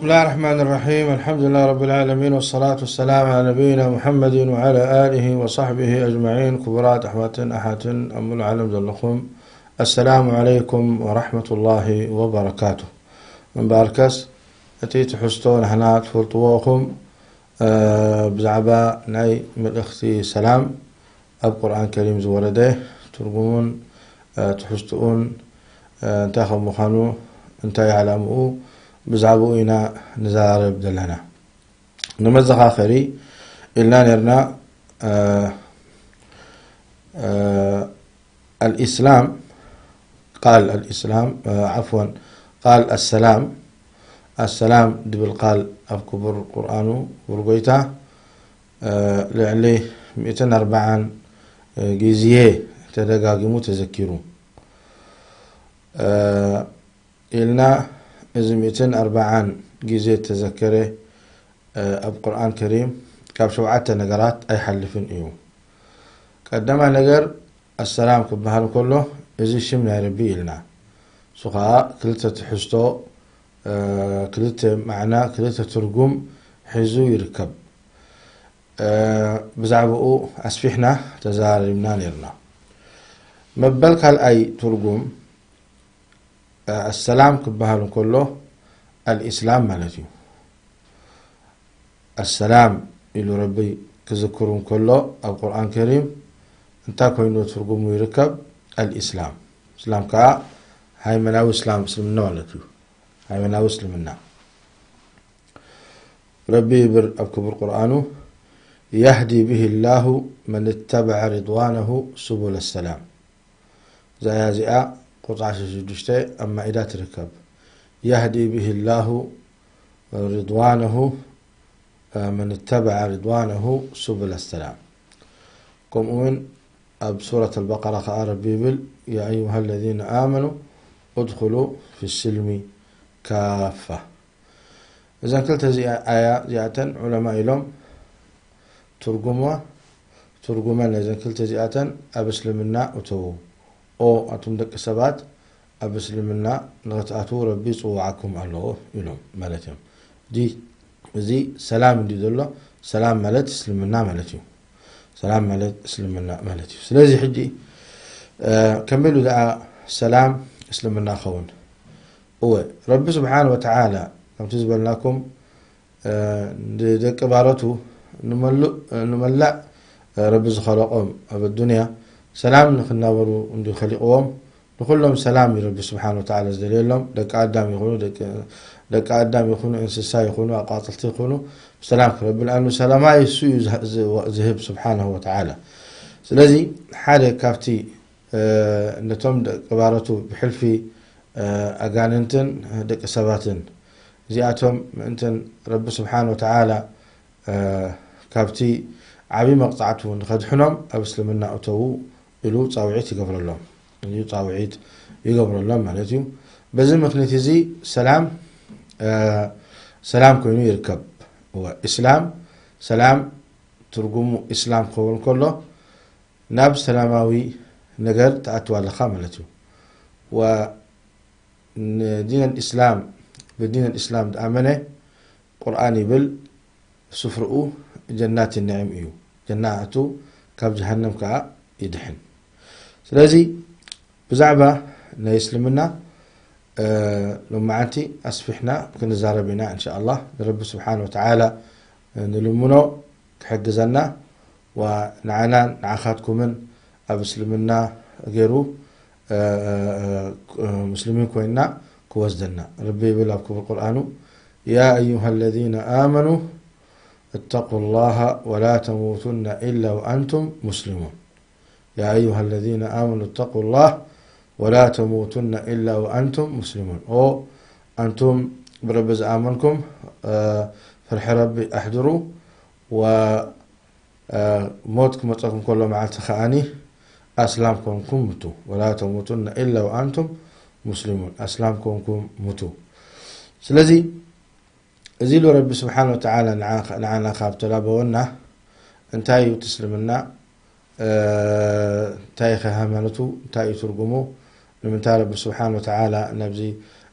بسم الله الرحمن الرحيم. الحمد لله رب العالمين، والصلاة والسلام على نبينا محمد وعلى آله وصحبه أجمعين. ክቡራት ኣሕዋትን ኣሓትን ኣብ ሙሉእ ዓለም ዘለኹም፣ السلام عليكم ورحمة الله وبركاته. እምበኣርከስ እቲ ትሕዝቶ ንሕና ትፈልጥዎ ኢኹም፣ እ፣ ብዛዕባ ናይ መልእኽቲ ሰላም ኣብ ቁርኣን ከሪም ዝወረደ ትርጉሙን፣ እ፣ ትሕዝትኡን፣ እ፣ እንታይ ከም ምዃኑ፣ እንታይ ዓላምኡ፣ ብዛዕባኡ ኢና ንዘራረብ ዘለና። ንመዘኻኸሪ ኢልና ነርና፣ እ፣ እ፣ الإسلام، قال الإسلام، እ፣ عفوا، قال السلام، السلام ድብል ቃል ኣብ ክቡር ቁርኣኑ ክቡር ጎይታ፣ እ፣ ልዕሊ ሚእትን ኣርባዓን ግዜ ተደጋጊሙ ተዘኪሩ። እ፣ ኢልና፣ እዚ ሚእትን ኣርባዓን ግዜ ተዘከረ፣ እ፣ ኣብ ቁርኣን ከሪም ካብ ሸውዓተ ነገራት ኣይሓልፍን እዩ። ቀዳማይ ነገር፣ ኣሰላም ክበሃል ከሎ፣ እዚ ሽም ናይ ረቢ ኢልና። እሱ ኸኣ ክልተ ትሕዝቶ፣ እ፣ ክልተ ማዕና፣ ክልተ ትርጉም ሒዙ ይርከብ። እ፣ ብዛዕባኡ ኣስፊሕና ተዛሪብና ነርና። መበል ካልኣይ ትርጉም፣ እ፣ ኣሰላም ክበሃል እንከሎ ኣልኢስላም ማለት እዩ። ኣሰላም ኢሉ ረቢ ክዝክሩ እንከሎ ኣብ ቁርኣን ከሪም እንታይ ኮይኑ ትርጉሙ ይርከብ? ኣልኢስላም። እስላም ከኣ ሃይማናዊ እስላም፣ እስልምና ማለት እዩ። ሃይማናዊ እስልምና። ረቢ ይብል ኣብ ክቡር ቁርኣኑ፣ يهدي به الله من اتبع رضوانه سبل السلام. እዛ ኣያ እዚኣ ቁጽሪ ዓሰርተ ሽዱሽተ ኣብ ማኢዳ ትርከብ። يهدي به الله رضوانه، من اتبع رضوانه سبل السلام. ከምኡ እውን ኣብ ሱረት ኣልበቀራ ኸዓ ረቢ ይብል፣ يا أيها الذين آمنوا ادخلوا في السلم كافة. እዘን ክልተ እዚኣ-፣ ኣያ እዚኣተን ዑለማ ኢሎም ትርጉማ፣ ትርጉመን ነዘን ክልተ እዚኣተን ኣብ እስልምና እተዉ። ኦ ኣቱም ደቂ ሰባት፣ ኣብ እስልምና ንኽትኣትዉ ረቢ ይጽውዓኩም ኣሎ ኢሎም ማለት እዮም። እዚ፣ እዚ ሰላም እንድዩ ዘሎ፣ ሰላም ማለት እስልምና ማለት እዩ። ሰላም ማለት እስልምና ማለት እዩ። ስለዚ ሕጂ፣ እ፣ ከመይ ኢሉ ደኣ ሰላም እስልምና ክኸውን? እወ፣ ረቢ ስብሓን ወተዓላ ከምቲ ዝበልናኩም፣ እ፣ ንደቂ ባሮቱ ንመሉእ፣ ንመላእ፣ እ፣ ረቢ ዝኸለቖም ኣብ ኣዱንያ ሰላም ንኽናበሩ እንድዩ ኸሊቕዎም። ንኹሎም ሰላም እዩ ረቢ ስብሓን ወተዓላ ዝደልየሎም። ደቂ ኣዳም ይኹኑ፣ ደቂ፣ ደቂ ኣዳም ይኹኑ፣ እንስሳ ይኹኑ፣ ኣቋጽልቲ ይኹኑ፣ ብሰላም ክረቢ። ለኣኑ ሰላማይ እሱ እዩ ዝህ-፣ ዝህ-፣ ዝህብ ስብሓንሁ ወተዓላ። ስለዚ ሓደ ካብቲ፣ እ፣ ነቶም ደቂ ባሮቱ ብሕልፊ፣ እ፣ ኣጋንንትን ደቂ ሰባትን እዚኣቶም ምእንተን ረቢ ስብሓን ወተዓላ፣ እ፣ ካብቲ ዓቢ መቕጻዕቱ ንኸድሕኖም ኣብ እስልምና እተዉ ኢሉ ጻውዒት ይገብረሎም። እዩ ጻውዒት ይገብረሎም ማለት እዩ። በዚ ምኽንያት እዚ ሰላም፣ እ፣ ሰላም ኮይኑ ይርከብ። እወ፣ እስላም፣ ሰላም ትርጉሙ እስላም ክኸውን ከሎ ናብ ሰላማዊ ነገር ትኣትው ኣለኻ ማለት እዩ። ወ-፣ ንዲን ኣልእስላም፣ ብዲን ኣልእስላም ዝኣመነ ቁርኣን ይብል ስፍርኡ ጀናት ንዒም እዩ። ጀና ኣቱ ካብ ጀሃነም ከኣ ይድሕን። ስለዚ ብዛዕባ ናይ እስልምና፣ እ፣ ሎማዓንቲ ኣስፊሕና ክንዛረብ ኢና እንሻኣላህ። ንረቢ ስብሓን ወተዓላ ንልምኖ ክሕግዘና፣ ወንዓናን ንዓኻትኩምን ኣብ እስልምና ገይሩ፣ እ፣ እ፣ እ፣ ሙስሊሚን ኮይንና ክወስደና። ረቢ ይብል ኣብ ክቡር ቁርኣኑ፣ يا أيها الذين آمنوا اتقوا الله ولا تموتن إلا وأنتم مسلمون. يا أيها الذين آمنوا اتقوا الله ولا تموتن إلا وأنتم مسلمون. ኦ ኣንቱም ብረቢ ዝኣመንኩም፣ እ፣ ፍርሒ ረቢ ኣሕድሩ፣ ወ-፣ እ፣ ሞት ክመጸኩም ከሎ መዓልቲ ከኣኒ ኣስላም ኮንኩም ምቱ። ولا تموتن إلا وأنتم مسلمون. ኣስላም ኮንኩም ምቱ። ስለዚ እዚ ኢሉ ረቢ ስብሓን ወተዓላ ንዓ-፣ ንዓና ካብ ተላበወና፣ እንታይ እዩ እቲ እስልምና? እ፣ እንታይ ከ ሃይማኖቱ? እንታይ እዩ ትርጉሙ? ንምንታይ ረቢ ስብሓን ወተዓላ ናብዚ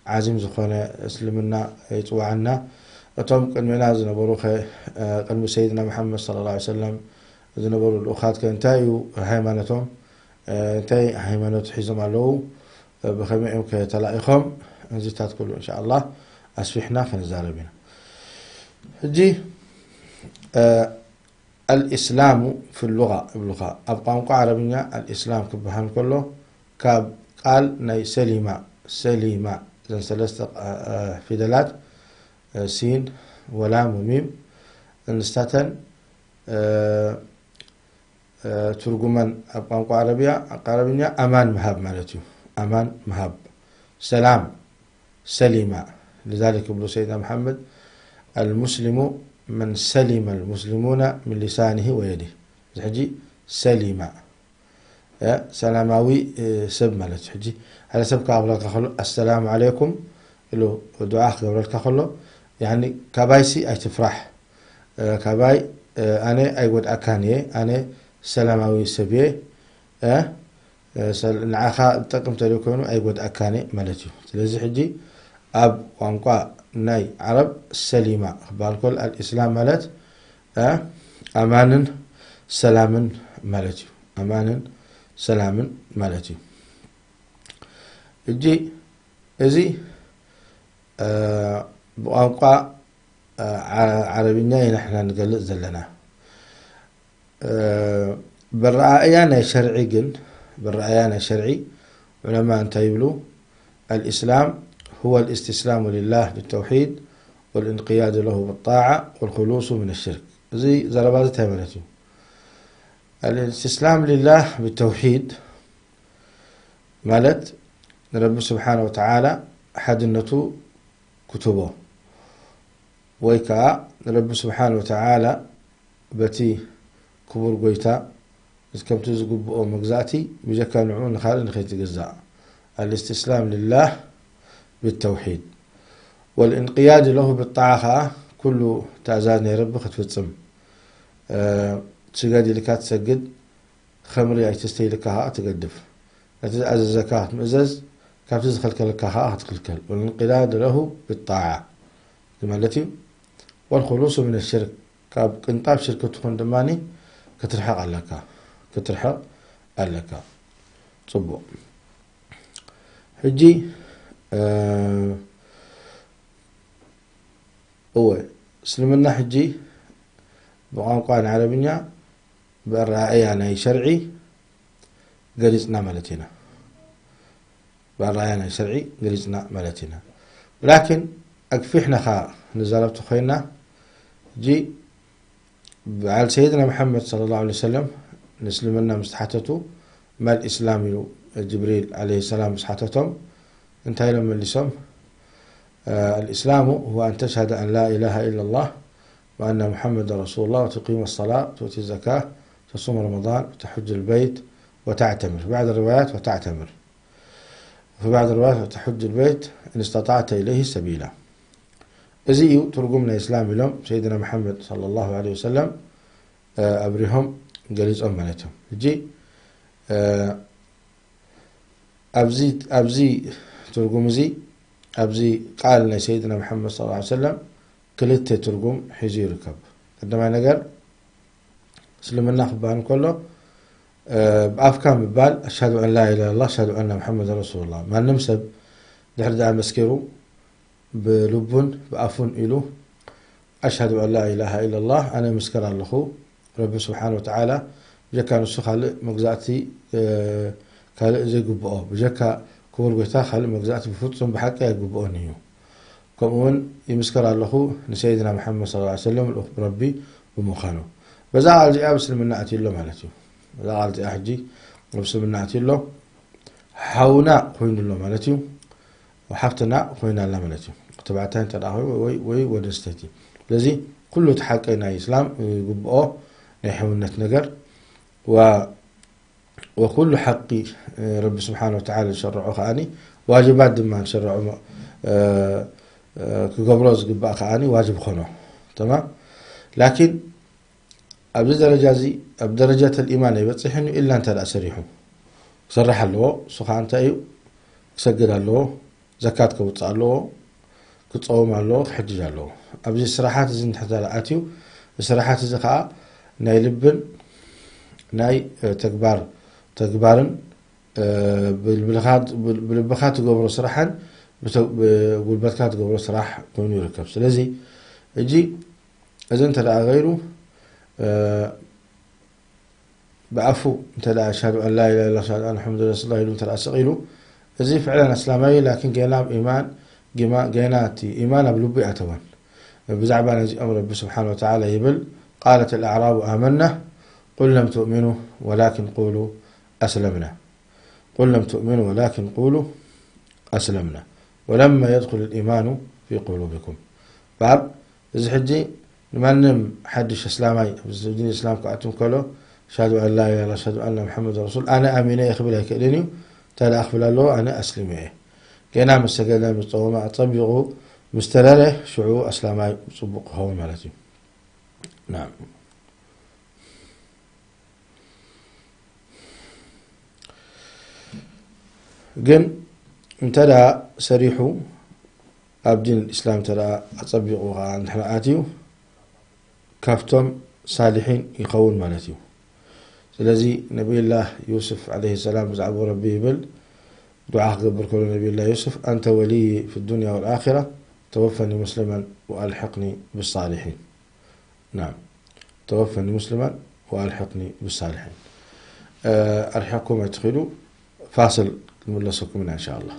ዓዚም ዝኾነ እስልምና ይጽውዓና። እቶም ቅድሜና ዝነበሩ ኸ፣ እ፣ ቅድሚ ሰይድና መሓመድ ሰለላሁ ዐለይሂ ወሰለም ዝነበሩ ልኡኻት ከ እንታይ እዩ ሃይማኖቶም? እ፣ እንታይ ሃይማኖት ሒዞም ኣለዉ? እ፣ ብኸመይ እዮም ከ ተላኢኾም? እዚታት ኩሉ እንሻ ኣላህ ኣስፊሕና ክንዛረብ ኢና። ሕጂ፣ እ፣ ኣልእስላሙ ፊ ሉጋ ይብሉኻ። ኣብ ቋንቋ ዓረብኛ ኣልእስላም ክበሃል ከሎ፣ ካብ ቃል ናይ ሰሊማ፣ ሰሊማ፣ እዘን ሰለስተ፣ እ፣ እ፣ ፊደላት፣ እ፣ ሲን ወላም ወሚም፣ እንስታተን፣ እ፣ እ፣ ትርጉመን ኣብ ቋንቋ ዓረብያ፣ ዓረብኛ ኣማን ምሃብ ማለት እዩ። ኣማን ምሃብ፣ ሰላም፣ ሰሊማ። لذلك ይብሉ ሰይድና መሓመድ፣ المسلم من سلم المسلمون من لسانه ويده። እዚ ሕጂ ሰሊማ፣ እ፣ ሰላማዊ፣ እ፣ ሰብ ማለት እዩ። ሕጂ ሓደ ሰብ ክኣብረካ ከሎ፣ ኣሰላሙ ዓለይኩም ኢሉ ዱዓ ክገብረልካ ከሎ፣ ያኒ ካባይሲ ኣይትፍራሕ። እ፣ ካባይ፣ እ፣ ኣነ ኣይጎድኣካን እየ፣ ኣነ ሰላማዊ ሰብ እየ። እ፣ እ፣ ሰል-፣ ንዓኻ ዝጠቅም ተሪኡ ኮይኑ ኣይጎድኣካን እየ ማለት እዩ። ስለዚ ሕጂ ኣብ ቋንቋ ናይ ዓረብ ሰሊማ ክበሃል ከሎ፣ ኣልእስላም ማለት፣ እ፣ ኣማንን ሰላምን ማለት እዩ። ኣማንን ሰላምን ማለት እዩ። ሕጂ እዚ፣ እ፣ ብቋንቋ፣ እ፣ ዓ-፣ ዓረብኛ ኢና ንሕና ንገልጽ ዘለና። እ፣ ብረኣእያ ናይ ሸርዒ ግን፣ ብረኣእያ ናይ ሸርዒ ዑለማ እንታይ ይብሉ? الإسلام هو الاستسلام لله بالتوحيد والانقياد له بالطاعة والخلوص من الشرك። እዚ ዘረባ እዚ እንታይ ማለት እዩ? الاستسلام لله بالتوحيد ማለት ንረቢ ስብሓነ ወተዓላ ሓድነቱ ክትቦ፣ ወይ ከዓ ንረቢ ስብሓነ ወተዓላ በቲ ክቡር ጎይታ ከምቲ ዝግብኦ መግዛእቲ ብጀካ ንዕኡ ንኻልእ ንኸይትግዛእ። الاستسلام لله بالتوحيد والانقياد له بالطاعة ከዓ ኩሉ ትእዛዝ ናይ ረቢ ክትፍጽም። እ፣ ስገድ ኢልካ ትሰግድ፣ ኸምሪ ኣይትስተ ኢልካ ኸዓ ትገድፍ። ነቲ ዝኣዘዘካ ክትምእዘዝ፣ ካብቲ ዝኸልከለካ ኸዓ ክትክልከል። والانقياد له بالطاعة ማለት እዩ። والخلوص من الشرك ካብ ቅንጣብ ሽርክ ትኹን ድማ ክትርሕቕ ኣለካ። ክትርሕቕ ኣለካ። ጽቡቕ። ሕጂ፣ እ፣ እወ፣ እስልምና ሕጂ ብቋንቋ ናይ ዓረብኛ ብኣረኣእያ ናይ ሸርዒ ገሊጽና ማለት ኢና። ብኣረኣእያ ናይ ሸርዒ ገሊጽና ማለት ኢና። ላኪን ኣግፊሕና ኸኣ ንዛረብ ተኾይና፣ ሕጂ በዓል ሰይድና መሓመድ ሰለላሁ ዐለይሂ ወሰለም ንእስልምና ምስ ተሓተቱ፣ "ما الإسلام؟" ኢሉ ጅብሪል ዐለይሂ ሰላም ምስ ሓተቶም፣ እንታይ ኢሎም መሊሶም? الإسلام هو أن تشهد أن لا إله إلا الله وأن محمدا رسول الله وتقيم الصلاة وتؤتي الزكاة وتصوم رمضان وتحج البيت وتعتمر. في بعض الروايات وتعتمر. وفي بعض الروايات وتحج البيت إن استطعت إليه سبيلا. እዚ እዩ ትርጉም ናይ እስላም ኢሎም ሰይድና መሓመድ ሰለላሁ ዐለይሂ ወሰለም፣ እ፣ ኣብሪሆም ገሊጾም ማለት እዮም። ሕጂ፣ እ፣ ኣብዚ፣ ኣብዚ ትርጉም እዚ፣ ኣብዚ ቃል ናይ ሰይድና መሓመድ ሰለላሁ ዐለይሂ ወሰለም ክልተ ትርጉም ሒዙ ይርከብ። ቀዳማይ ነገር፣ እስልምና ክበሃል እንከሎ፣ እ፣ ብኣፍካ ምባል፣ "ኣሽሃዱ ኣን ላ ኢላሃ ኢለላህ፣ ኣሽሃዱ ኣነ ሙሓመድ ረሱሉላህ።" ማንም ሰብ ድሕሪ ደኣ መስኪሩ፣ ብልቡን ብኣፉን ኢሉ፣ "ኣሽሃዱ ኣን ላ ኢላሃ ኢለላህ፣ ኣነ ምስክር ኣለኹ፣ ረቢ ስብሓን ወተዓላ ብጀካ ንሱ ካልእ መግዛእቲ፣ እ፣ ካልእ ዘይግብኦ፣ ብጀካ ክቡር ጎይታ ካልእ መግዛእቲ ብፍጹም ብሓቂ ኣይግብኦን እዩ። ከምኡ እውን ይምስክር ኣለኹ ንሰይድና መሓመድ ሰለላሁ ዐለይሂ ወሰለም ልኡኽ ረቢ ብምዃኑ።" በዛ ቃል እዚኣ ኣብ እስልምና ኣትዩ ኣሎ ማለት እዩ። በዛ ቃል እዚኣ ሕጂ ኣብ እስልምና ኣትዩ ኣሎ፣ ሓውና ኮይኑ ኣሎ ማለት እዩ። ሓፍትና ኮይና ኣላ ማለት እዩ። ተባዕታይ እንተ ደኣ ኮይኑ ወይ፣ ወይ ወዲ ኣንስተይቲ። ስለዚ ኩሉ እቲ ሓቂ ናይ እስላም ይግብኦ ናይ ሕውነት ነገር። ወ-፣ ወኩሉ ሓቂ፣ እ፣ ረቢ ስብሓን ወተዓላ ዝሸርዖ ከኣኒ ዋጅባት ድማ ዝሸርዖ፣ እ፣ እ፣ ክገብሮ ዝግባእ ከኣኒ ዋጅብ ኾኖ። ተማም? ላኪን ኣብዚ ደረጃ እዚ፣ ኣብ ደረጃት ልኢማን ኣይበጽሕን እዩ፣ ኢላ እንተ ደኣ ሰሪሑ። ክሰርሕ ኣለዎ። እሱ ኸዓ እንታይ እዩ? ክሰግድ ኣለዎ። ዘካት ከውፅእ ኣለዎ፣ ክፀውም ኣለዎ፣ ክሕጅ ኣለዎ። ኣብዚ ስራሓት እዚ እንድሕር ኣትዩ፣ እዚ ስራሓት እዚ ከዓ ናይ ልብን ናይ፣ እ፣ ተግባር፣ ተግባርን፣ እ፣ ብልብኻ፣ ብል-፣ ብልብኻ ትገብሮ ስራሕን ብተ-፣ ብጉልበትካ ትገብሮ ስራሕ ኮይኑ ይርከብ። ስለዚ፣ ሕጂ እዚ እንተ ደኣ ገይሩ፣ እ፣ ብኣፉ እንተ ደኣ ኣሽሃዱ ኣን ላ ኢላሃ ኢለላህ፣ ኣሽሃዱ ኣነ ሙሐመድ ረሱሉላህ ኢሉ እንተ ደኣ ስቕ ኢሉ፣ እዚ ፍዕለን ኣስላማይ እዩ፣ ላኪን ገና ኣብ ኢማን፣ ጊማ-፣ ገና እቲ ኢማን ኣብ ልቡ ኣይኣተወን። ብዛዕባ ነዚኦም ረቢ ስብሓነ ወተዓላ ይብል፣ ቃለት ኣልኣዕራቡ ኣመና፣ ቁል ለም ትእሚኑ፣ ወላኪን ቁሉ ኣስለምና። ቁል ለም ትእሚኑ፣ ወላኪን ቁሉ ኣስለምና፣ ወለማ የድኹል ልኢማኑ ፊ ቁሉቢኩም። ባብ፣ እዚ ሕጂ ንማንም ሓድሽ እስላማይ ኣብዚ ዲን እስላም ክኣቱ እንከሎ፣ ኣሽሃዱ ኣን ላ ኢላሃ ኢለላህ፣ ኣሽሃዱ ኣነ ሙሐመድ ረሱል፣ ኣነ ኣሚነ እየ ክብል ኣይክእልን እዩ። እንታይ ደኣ ክብል ኣለዎ? ኣነ ኣስሊመ እየ። ገና ምስ ሰገደ፣ ምስ ጸወመ፣ ኣጸቢቑ ምስ ተረረ፣ ሽዑ ኣስላማይ ጽቡቕ ክኸውን ማለት እዩ። ናም። ግን እንተ ደኣ ሰሪሑ፣ ኣብ ዲን እስላም እንተ ደኣ ኣጸቢቑ ኸዓ እንድሕር ኣትዩ፣ ካብቶም ሳሊሒን ይኸውን ማለት እዩ። ስለዚ ነቢዩላህ ዩሱፍ ዓለይሂ ሰላም ብዛዕባኡ ረቢ ይብል፣ ዱዓ ክገብር ከሎ ነቢዩላህ ዩሱፍ፣ ኣንተ ወልዪ ፊ ዱንያ ወልኣኺራ፣ ተወፈኒ ሙስሊመን ወኣልሕቅኒ ብሳሊሒን። ናም። ተወፈኒ ሙስሊመን ወኣልሕቅኒ ብሳሊሒን። እ፣ ኣርሒቕኩም ኣይትኺዱ፣ ፋስል ክንምለሰኩም ኢና እንሻ ኣላህ።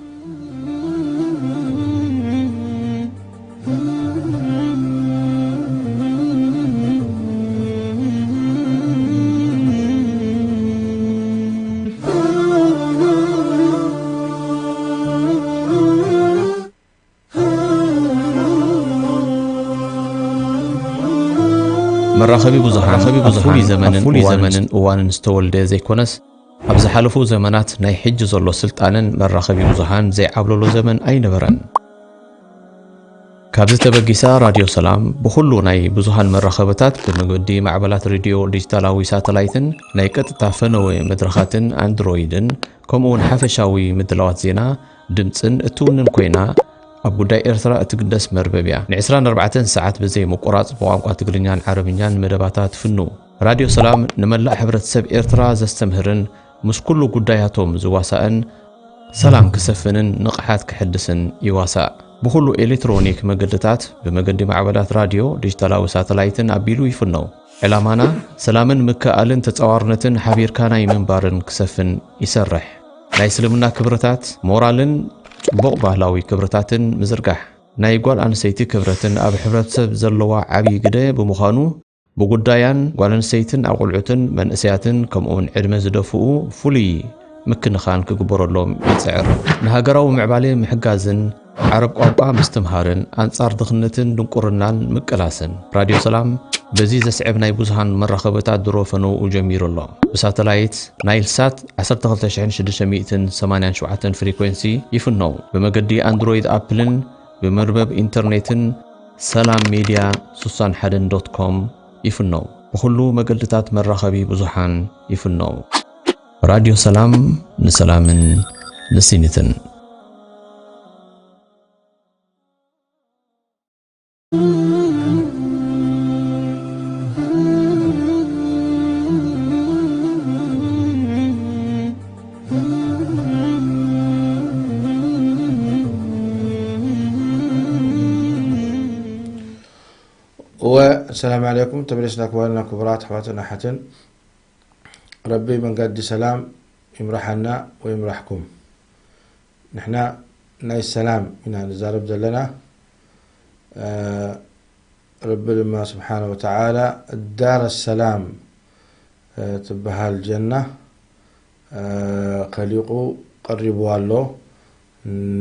መራኸቢ ብዙሃን ኣብ ፍሉይ ዘመንን እዋንን ዝተወልደ ዘይኮነስ፣ ኣብ ዝሓለፉ ዘመናት ናይ ሕጂ ዘሎ ስልጣነን መራኸቢ ብዙሃን ዘይዓብለሎ ዘመን ኣይነበረን። ካብዚ ተበጊሳ ራድዮ ሰላም ብኹሉ ናይ ብዙሃን መራኸብታት ብመገዲ ማዕበላት ሬድዮ ዲጂታላዊ ሳተላይትን ናይ ቀጥታ ፈነወ መድረኻትን ኣንድሮይድን ከምኡውን ሓፈሻዊ ምድላዋት ዜና ድምጽን እትውንን ኮይና፣ ኣብ ጉዳይ ኤርትራ እትግደስ መርበብ እያ። ን ዕስራን ኣርባዕተን ሰዓት ብዘይ ምቁራጽ ብቋንቋ ትግርኛን ዓረብኛን መደባታ ትፍኑ። ራድዮ ሰላም ንመላእ ሕብረተሰብ ኤርትራ ዘስተምህርን ምስ ኩሉ ጉዳያቶም ዝዋሳእን ሰላም ክሰፍንን ንቕሓት ክሕድስን ይዋሳእ። ብኹሉ ኤሌክትሮኒክ መገድታት ብመገዲ ማዕበላት ራድዮ፣ ዲጂታላዊ ሳተላይትን ኣቢሉ ይፍነው። ዕላማና ሰላምን ምክእኣልን ተጻዋርነትን ሓቢርካ ናይ ምንባርን ክሰፍን ይሰርሕ። ናይ እስልምና ክብርታት፣ ሞራልን ጽቡቕ ባህላዊ ክብርታትን ምዝርጋሕ። ናይ ጓል ኣንስተይቲ ክብረትን ኣብ ሕብረተሰብ ዘለዋ ዓብዪ ግደ ብምዃኑ፣ ብጉዳያን ጓል ኣንስተይትን ኣቑልዑትን መንእሰያትን ከምኡውን ዕድመ ዝደፍኡ ፍሉይ ምክንኻን ክግበረሎም ይጽዕር። ንሃገራዊ ምዕባለ ምሕጋዝን ዓረብ ቋንቋ ምስትምሃርን ኣንጻር ድኽነትን ድንቁርናን ምቅላስን። ራድዮ ሰላም በዚ ዘስዕብ ናይ ብዙሃን መራኸብታት ድሮ ፈነውኡ ጀሚሩ ኣሎ። ብሳተላይት ናይል ሳት ዓሰርተ ክልተ ሽሕን ሽዱሽተ ሚእትን ሰማንያን ሸውዓተን ፍሪኮንሲ ይፍነው። ብመገዲ ኣንድሮይድ ኣፕልን ብመርበብ ኢንተርኔትን ሰላም ሜድያ ስሳን ሓደን ዶት ኮም ይፍነው። ብኹሉ መገድታት መራኸቢ ብዙሃን ይፍነው። ራድዮ ሰላም ንሰላምን ንስኒትን። እወ፣ ሰላም ዓለይኩም። ተመሊስና ክበልና ክቡራት ኣሕዋትን ኣሓትን። ረቢ መንገዲ ሰላም ይምርሓና ወይምራሕኩም። ንሕና ናይ ሰላም ኢና ንዛረብ ዘለና። እ፣ ረቢ ድማ ስብሓነ ወተዓላ ዳር ሰላም፣ እ፣ ትበሃል ጀና፣ እ፣ ከሊቑ ቀሪብዋ ኣሎ።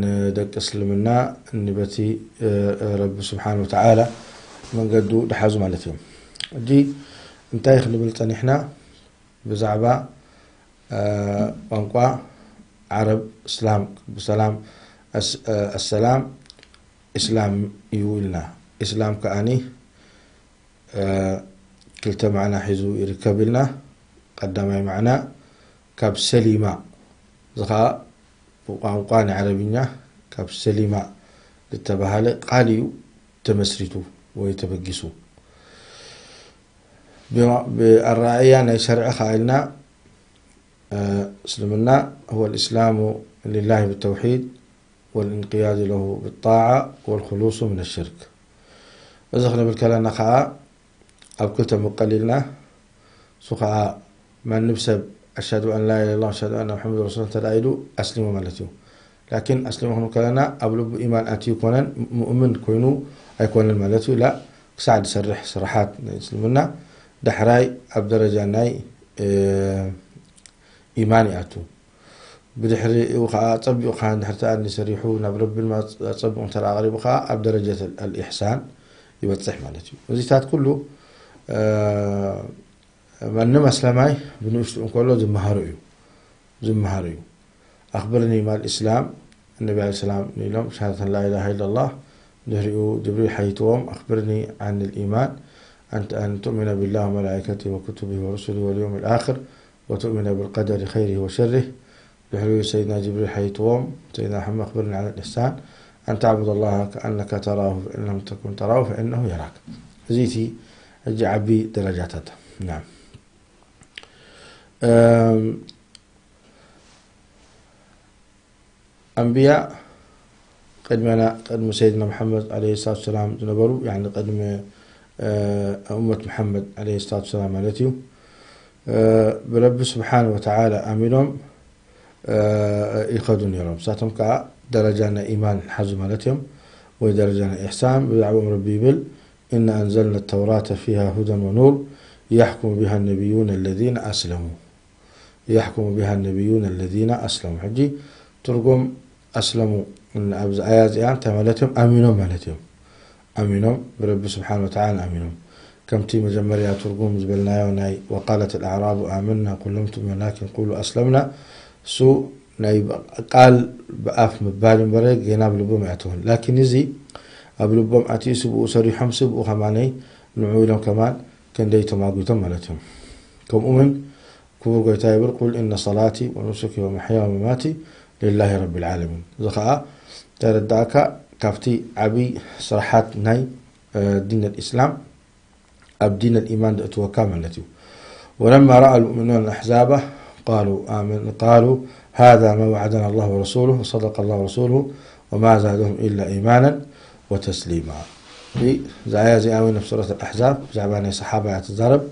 ንደቂ እስልምና ንበቲ፣ እ፣ እ፣ ረቢ ስብሓነ ወተዓላ መንገዱ ድሓዙ ማለት እዮም። ሕጂ እንታይ ክንብል ጸኒሕና? ብዛዕባ፣ እ፣ ቋንቋ ዓረብ እስላም፣ ብሰላም፣ ኣስ-፣ እ፣ ኣሰላም ኢስላም እዩ ኢልና። ኢስላም ከኣኒ፣ እ፣ ክልተ ማዕና ሒዙ ይርከብ ኢልና። ቀዳማይ ማዕና ካብ ሰሊማ፣ እዚ ኸኣ ብቋንቋ ናይ ዓረብኛ ካብ ሰሊማ ዝተባሃለ ቃል እዩ ተመስሪቱ ወይ ተበጊሱ። ብኣረኣእያ ናይ ሸርዒ ከኣ ኢልና እስልምና هو الإسلام لله بالتوحيد والانقياد له بالطاعة والخلوص من الشرك። እዚ ክንብል ከለና ከኣ ኣብ ክልተ ምቀል ኢልና፣ እሱ ከኣ ማንም ሰብ أشهد أن لا إله إلا الله أشهد أن محمدا رسول الله እንተ ኢሉ ኣስሊሙ ማለት እዩ። ላኪን ኣስሊሙ ክንብል ከለና ኣብ ልቡ ኢማን ኣትዩ ይኮነን፣ ሙእምን ኮይኑ ኣይኮነን ማለት እዩ። ላ ክሳዕ ዝሰርሕ ስራሓት ናይ እስልምና ዳሕራይ ኣብ ደረጃ ናይ ኢማን ይኣቱ። ብድሕሪኡ ከዓ ጸቢቑ ከዓ እንድሕር ተኣኒ ሰሪሑ ናብ ረቢ ድማ ጸቢቑ እንተ ኣቕሪቡ ከዓ ኣብ ደረጀት ኣልኢሕሳን ይበጽሕ ማለት እዩ። እዚታት ኩሉ ማንም ኣስላማይ ብንእሽቱ እንከሎ ዝመሃሩ እዩ ዝመሃሩ እዩ። ኣኽብርኒ ማል ኢስላም፣ ነቢ ዐለይሂ ሰላም ኢሎም ሸሃደተን ላኢላሃ ኢለላህ። ድሕሪኡ ጅብሪል ሓይትዎም ኣኽብርኒ ዓን ልኢማን፣ ኣን ትእሚነ ቢላህ ወመላኢከቲ ወክቱቢ ወሩሱሊ ወልዮም ልኣኽር ወትእሚነ ብልቀደሪ ኸይሪህ ወሸሪህ። ድሕሪኡ ሰይድና ጅብሪል ሓይትዎም ሰይድና ሓመ ኣኽብርኒ ዓን ልእሕሳን፣ ኣን ተዕቡድ ላሃ ከኣነካ ተራሁ ፈኢን ለም ተኩን ተራሁ ፈኢነሁ የራክ። እዚ እቲ ሕጂ ዓቢ ደረጃታት ናም ኣንብያ ቅድመና ቅድሚ ሰይድና መሓመድ ዓለይሂ ሰላቱ ሰላም ዝነበሩ ያኒ ቅድሚ እመት መሓመድ ዓለይሂ ሰላቱ ሰላም ማለት እዩ። ብረቢ ስብሓን ወተዓላ ኣሚኖም ይኸዱ ነይሮም። ንሳቶም ከዓ ደረጃ ናይ ኢማን ሓዙ ማለት እዮም፣ ወይ ደረጃ ናይ ኢሕሳን። ብዛዕባኦም ረቢ ይብል إنا أنزلنا التوراة فيها هدى ونور يحكم بها النبيون الذين أسلموا يحكم بها النبيون الذين أسلموا። ሕጂ ትርጉም ኣስለሙ ኣብዚ ኣያ እዚኣ እንታይ ማለት እዮም? ኣሚኖም ማለት እዮም። ኣሚኖም ብረቢ ስብሓን ወተዓላ ኣሚኖም። ከምቲ መጀመርያ ትርጉም ዝበልናዮ ናይ وقالت الأعراب آمنا قل لم تؤمنوا ولكن قولوا أسلمنا እሱ ናይ ቃል ብኣፍ ምባል እምበረ ገና ኣብ ልቦም ኣይኣተወን። ላኪን እዚ ኣብ ልቦም ኣትዩስ ብኡ ሰሪሖምስ ብኡ ከማነይ ንዑ ኢሎም ከማን ክንደይ ተማጒቶም ማለት እዮም። ከምኡ እውን ክቡር ጎይታ ይብል ቁል ኢነ ሰላቲ ወኑሱኪ ወመሕያ ወመማቲ ሊላሂ ረቢ ልዓለሚን። እዚ ከዓ ተረዳእካ ካብቲ ዓብይ ስራሓት ናይ ዲን ልእስላም ኣብ ዲን ልኢማን ዘእትወካ ማለት እዩ። ولما رأى المؤمنون الأحزاب قالوا آمن قالوا هذا ما وعدنا الله ورسوله وصدق الله ورسوله وما زادهم إلا إيمانا وتسليما። እዚ ኣያ እዚኣ እውን ኣብ ሱረት ኣልኣሕዛብ ብዛዕባ ናይ ሰሓባ እያ ትዛረብ።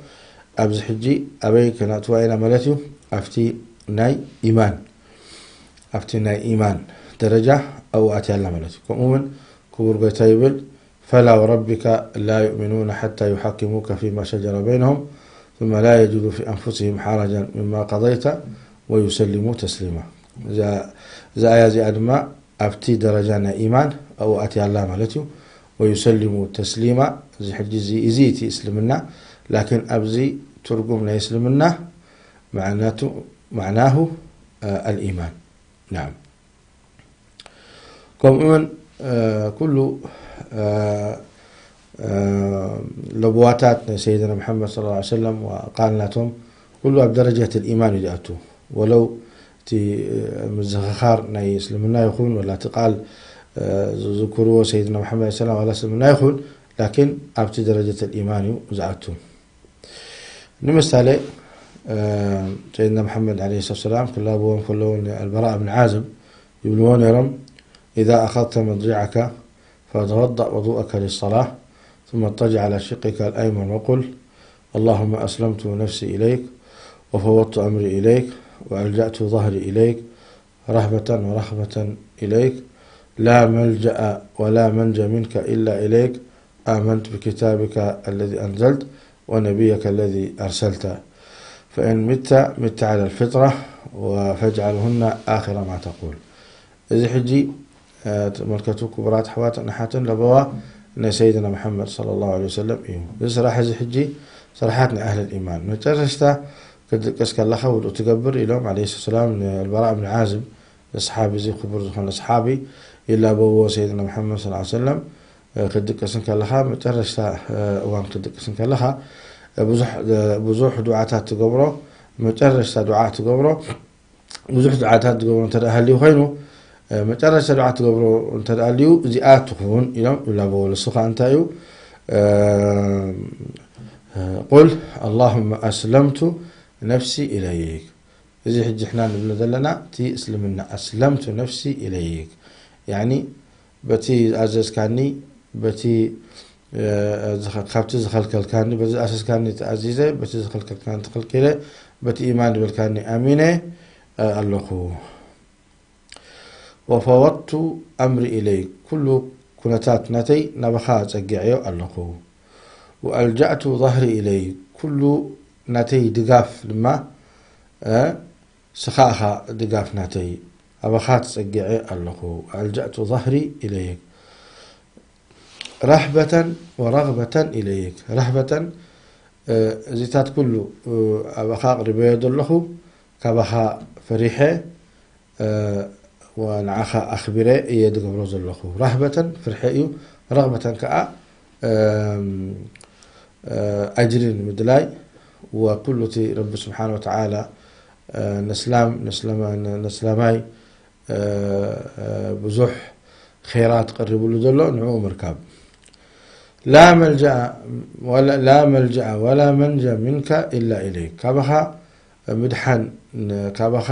ኣብዚ ሕጂ ኣበይ ከነእትዋ ኢና ማለት እዩ? ኣብቲ ናይ ኢማን ኣብቲ ናይ ኢማን ደረጃ ኣብኡ ኣትያ ኣላ ማለት እዩ። ከምኡ እውን ክቡር ጎይታ ይብል فلا وربك لا يؤمنون حتى يحكموك فيما شجر بينهم ثم لا يجدوا في أنفسهم حرجا مما قضيت ويسلموا تسليما። እዛ ኣያ እዚኣ ድማ ኣብቲ ደረጃ ናይ ኢማን ኣብኡ ኣትያ ኣላ ማለት እዩ። ወዩሰሊሙ ተስሊማ። እዚ ሕጂ እዚ እቲ እስልምና ላኪን ኣብዚ ትርጉም ናይ እስልምና ማዕናቱ ማዕናሁ ኣልኢማን ናም ከምኡውን ኩሉ ለብዋታት ናይ ሰይድና መሓመድ صلى الله عليه وسلم ቃል ናቶም ኩሉ ኣብ ደረጃት الإيمان እዩ ዝኣቱ። ወለው እቲ ምዝኽኻር ናይ እስልምና ይኹን ወላ እቲ ቃል ዝዝክርዎ ሰይድና መሓመድ ሰላም ዋላ እስልምና ይኹን ላኪን ኣብቲ ደረጃት الإيمان እዩ ዝኣቱ። ንምሳሌ ሰይድና መሓመድ عليه الصلاة والسلام ክላብዎም ከለዉ ንኣልበራእ ብን ዓዝብ ይብልዎ ነይሮም إذا أخذت مضجعك فتوضأ وضوءك للصلاة ثم اضطجع على شقك الأيمن وقل اللهم أسلمت نفسي إليك وفوضت أمري إليك وألجأت ظهري إليك رهبة ورهبة إليك لا ملجأ ولا منجى منك إلا إليك آمنت بكتابك الذي أنزلت ونبيك الذي أرسلت فإن مت مت على الفطرة فاجعلهن آخر ما تقول። እዚ ሕጂ ተመልከቱ ክቡራት ኣሕዋትን ኣሓትን ለበዋ ናይ ሰይድና መሓመድ صلى الله عليه وسلم እዩ። እዚ ስራሕ እዚ ሕጂ ስራሓት ናይ ኣህል ኢማን መጨረሽታ ክትድቅስ ከለኻ ውዱእ ትገብር ኢሎም عليه الصلاة والسلام ንኣልበራእ ብን ዓዝብ ሰሓቢ እዚ ክቡር ዝኾነ ሰሓቢ ይላበዎ ሰይድና መሓመድ صلى الله عليه وسلم ክትድቅስን ከለኻ መጨረሽታ እዋን ክትድቅስን ከለኻ ብዙሕ ብዙሕ ዱዓታት ትገብሮ መጨረሽታ ዱዓ ትገብሮ ብዙሕ ዱዓታት ዝገብሮ እንተ ሃልዩ ኮይኑ መጨረሻ ዱዓ ትገብሮ እንተ ደኣ ኣልዩ እዚኣ ትኹን ኢሎም ይብላ በወሉ። እሱ ኸዓ እንታይ እዩ? ቁል ኣላሁመ ኣስለምቱ ነፍሲ ኢለይክ። እዚ ሕጂ ሕና ንብሎ ዘለና እቲ እስልምና፣ ኣስለምቱ ነፍሲ ኢለይክ። ያኒ በቲ ዝኣዘዝካኒ፣ በቲ ካብቲ ዝኸልከልካኒ፣ በቲ ዝኣዘዝካኒ ተኣዚዘ፣ በቲ ዝኸልከልካኒ ተኸልኪለ፣ በቲ ኢማን ዝበልካኒ ኣሚነ ኣለኹ። ወፈወቱ ኣምሪ ኢለይክ፣ ኩሉ ኩነታት ናተይ ናባኻ ጸጊዐዮ ኣለኹ። ወኣልጃእቱ ظهሪ ኢለይክ፣ ኩሉ ናተይ ድጋፍ ድማ ስኻ ኢኻ ድጋፍ ናተይ፣ ኣባኻ ተጸጊዐ ኣለኹ። ኣልጃእቱ ظهሪ ኢለይክ ራህበተን ወረግበተን ኢለይክ። ራህበተን እዚታት ኩሉ ኣባኻ ኣቕሪበዮ ዘለኹ ካባኻ ፈሪሐ ወንዓኻ ኣኽቢረ እየ ዝገብሮ ዘለኹ። ራህበተን ፍርሒ እዩ። ረግበተን ከኣ ኣጅሪ ንምድላይ ወኩሉ እቲ ረቢ ስብሓን ወተዓላ ነስላም ነስላማይ ብዙሕ ኸይራት ቀሪብሉ ዘሎ ንዕኡ ምርካብ። ላ መልጃ ወላ መንጃ ሚንካ ኢላ ኢለይክ። ካባኻ ምድሓን ካባኻ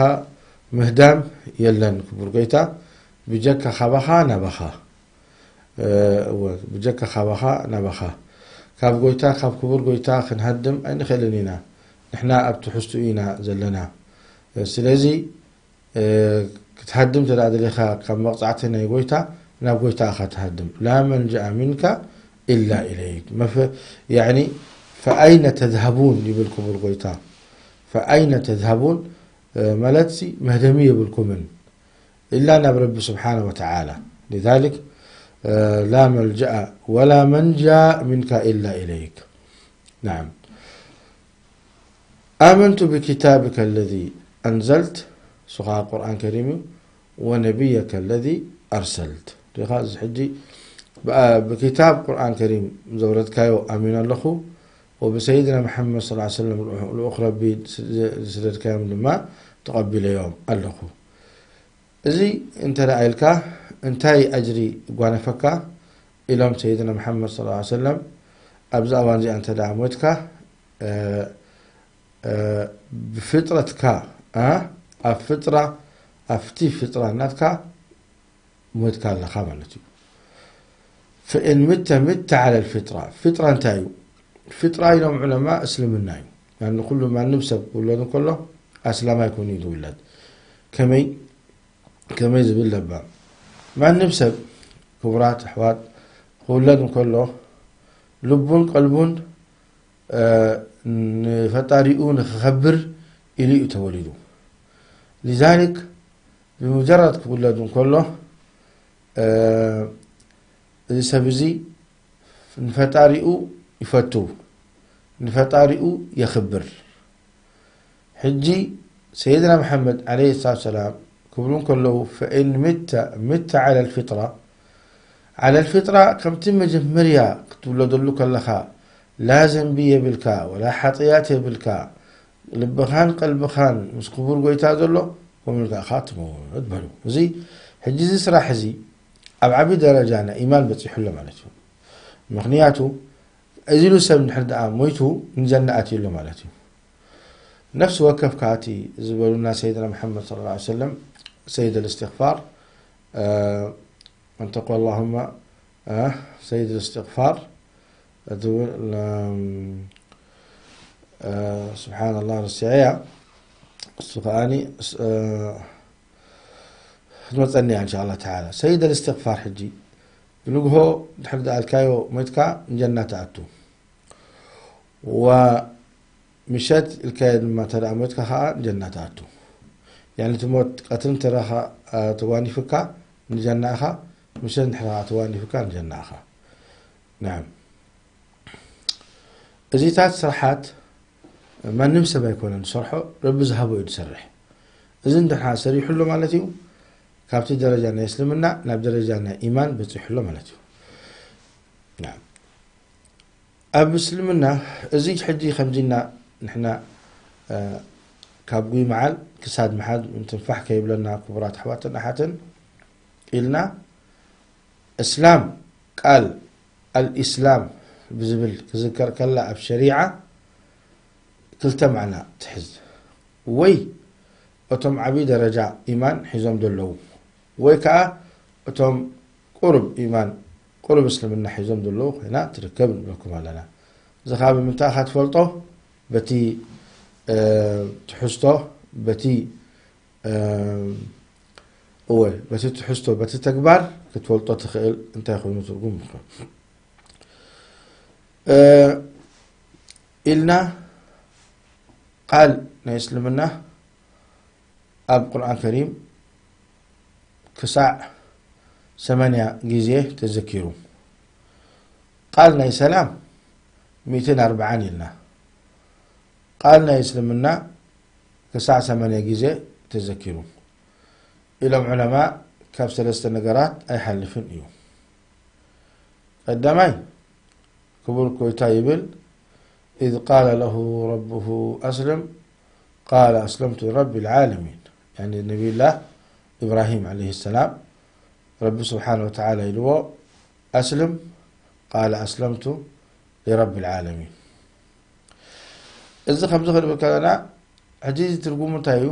ምህዳም የለን ክቡር ጎይታ፣ ብጀካ ካባኻ ናባኻ። እወ፣ ብጀካ ካባኻ ናባኻ። ካብ ጎይታ፣ ካብ ክቡር ጎይታ ክንሃድም ኣይንኽእልን ኢና። ንሕና ኣብ ትሕዝትኡ ኢና ዘለና። ስለዚ ክትሃድም እንተ ደኣ ደሊኻ ካብ መቕጻዕቲ ናይ ጎይታ፣ ናብ ጎይታ ኢኻ ትሃድም። ላ መንጃ ሚንካ ኢላ ኢለይክ። መፈ-፣ ያዕኒ፣ ፈኣይነ ተዝሃቡን ይብል ክቡር ጎይታ። ፈኣይነ ተዝሃቡን ማለትሲ መህደሚ የብልኩምን። ኢላ ናብ ረቢ ስብሓነ ወተዓላ። ሊዛሊክ ላ መልጃ ወላ መንጃ ሚንካ ኢላ ኢለይክ። ናዓም። ኣመንቱ ብኪታብከ ለዚ ኣንዘልት፣ እሱ ኸዓ ቁርኣን ከሪም እዩ፣ ወነቢየከ ለዚ ኣርሰልት። ዲኻ እዚ ሕጂ ብኣ-፣ ብኪታብ ቁርኣን ከሪም ዘውረድካዮ ኣሚነ ኣለኹ፣ ወብሰይድና መሓመድ ሰለላሁ ዐለይሂ ወሰለም ልኡኽ ረቢ ዝሰደድካዮም ድማ ተቐቢለዮም ኣለኹ። እዚ እንተ ደኣ ኢልካ እንታይ ኣጅሪ ይጓነፈካ? ኢሎም ሰይድና መሓመድ ሰለላሁ ዐለይሂ ወሰለም፣ ኣብዚ እዋን እዚኣ እንተ ደኣ ሞትካ፣ እ፣ እ፣ ብፍጥረትካ፣ እ፣ ኣብ ፍጥራ፣ ኣብቲ ፍጥራ ናትካ ሞትካ ኣለኻ ማለት እዩ። ፈኢን ምተ ምተ ዓለል ፍጥራ። ፍጥራ እንታይ እዩ? ፍጥራ ኢሎም ዑለማ እስልምና እዩ። ያኒ ኩሉ ማንም ሰብ ክውለድ እንከሎ ኣስላማይ ኮይኑ እዩ ዝውለድ። ከመይ? ከመይ ዝብል ለባም። ማንም ሰብ ክቡራት ኣሕዋት ክውለድ እንከሎ ልቡን ቀልቡን፣ እ፣ ንፈጣሪኡ ንክኸብር ኢሉ እዩ ተወሊዱ። ሊዛሊክ ብሙጀረድ ክውለድ እንከሎ፣ እ፣ እዚ ሰብ እዚ ንፈጣሪኡ ይፈቱ፣ ንፈጣሪኡ የኽብር። ሕጂ ሰይድና መሓመድ ዓለይሂ ሰላቱ ሰላም ክብሉ እንከለዉ፣ ፈኢን ምተ ምተ ዓለል ፊጥራ፣ ዓለል ፊጥራ ከምቲ መጀመርያ ክትውለደሉ ከለኻ ላ ዘንቢ የብልካ፣ ወላ ሓጥያት የብልካ፣ ልብኻን ቀልብኻን ምስ ክቡር ጎይታ ዘሎ፣ ከምኡ ኢልካ ኢኻ ትመውት በሉ። እዚ ሕጂ እዚ ስራሕ እዚ ኣብ ዓቢ ደረጃ ናይ ኢማን በጺሑ ኣሎ ማለት እዩ። ምኽንያቱ እዚ ኢሉ ሰብ እንድሕር ደኣ ሞይቱ ንጀና ኣትዩ ኣሎ ማለት እዩ። ነፍሲ ወከፍ ከኣ እቲ ዝበሉና ሰይድና መሓመድ ሰለላሁ ዐለይሂ ወሰለም ሰይድ ኣልእስትግፋር፣ እ፣ ኣን ተቁል ኣላሁመ፣ እ፣ ሰይድ ኣልእስትግፋር፣ እቲ እውን፣ እም፣ እ፣ ስብሓንላህ ረሲዐያ። እሱ ከኣኒ፣ ስ-፣ እ፣ ክትመጸኒ እያ፣ እንሻ ኣላህ ተዓላ። ሰይድ ኣልእስትግፋር ሕጂ፣ ብንግሆ ድሕሪ ደኣልካዮ ሞይትካ ንጀና ትኣቱ። ወምሸት ኢልካዮ ድማ እንተ ደኣ ሞይትካ ኸዓ ንጀና ትኣቱ። ያኒ እቲ ሞት ቀትሪ እንተ ደኣ ኸ-፣ እ፣ ተጓኒፍካ ንጀና ኢኻ፣ ምሸት እንድሕር ኸዓ ተጓኒፍካ ንጀና ኢኻ። ናዓም። እዚታት ስራሓት ማንም ሰብ ኣይኮነን ዝሰርሖ፣ ረቢ ዝሃቦ እዩ ዝሰርሕ። እዚ እንድሕር ሰሪሑ ኣሎ ማለት እዩ፣ ካብቲ ደረጃ ናይ እስልምና ናብ ደረጃ ናይ ኢማን በጺሑ ኣሎ ማለት እዩ። ናዓም። ኣብ እስልምና እዚ ሕጂ ከምዚና ንሕና፣ እ፣ ካብ ጉይ መዓል ክሳድ መሓዝ ምትንፋሕ ከይብለና ክቡራት ኣሕዋትን ኣሓትን፣ ኢልና፣ እስላም፣ ቃል ኣልኢስላም ብዝብል ክዝከር ከላ ኣብ ሸሪዓ ክልተ ማዕና ትሕዝ። ወይ እቶም ዓብዪ ደረጃ ኢማን ሒዞም ዘለዉ፣ ወይ ከዓ እቶም ቁሩብ ኢማን፣ ቁሩብ እስልምና ሒዞም ዘለዉ ኮይና ትርከብ ንብለኩም ኣለና። እዚ ከዓ ብምንታይ ኢኻ ትፈልጦ? በቲ፣ እ፣ ትሕዝቶ፣ በቲ፣ እ፣ እወ፣ በቲ ትሕዝቶ፣ በቲ ተግባር ክትፈልጦ ትኽእል እንታይ ኮይኑ ትርጉም ይኾን? እ፣ ኢልና ቃል ናይ እስልምና ኣብ ቁርኣን ከሪም ክሳዕ ሰማንያ ግዜ ተዘኪሩ። ቃል ናይ ሰላም ሚእትን ኣርባዓን ኢልና። ቃል ናይ እስልምና ክሳዕ ሰማንያ ግዜ ተዘኪሩ። ኢሎም ዑለማ ካብ ሰለስተ ነገራት ኣይሓልፍን እዩ። ቀዳማይ ክቡር ጎይታ ይብል፣ "إذ قال له ربه أسلم قال أسلمت لرب العالمين." يعني ነቢዩላህ ኢብራሂም ዓለይሂ ሰላም ረቢ ስብሓነ ወተዓላ ኢልዎ፣ "ኣስልም" قال أسلمت لرب العالمين። እዚ ከምዚ ክንብል ከለና፣ ሕጂ እዚ ትርጉሙ እንታይ እዩ?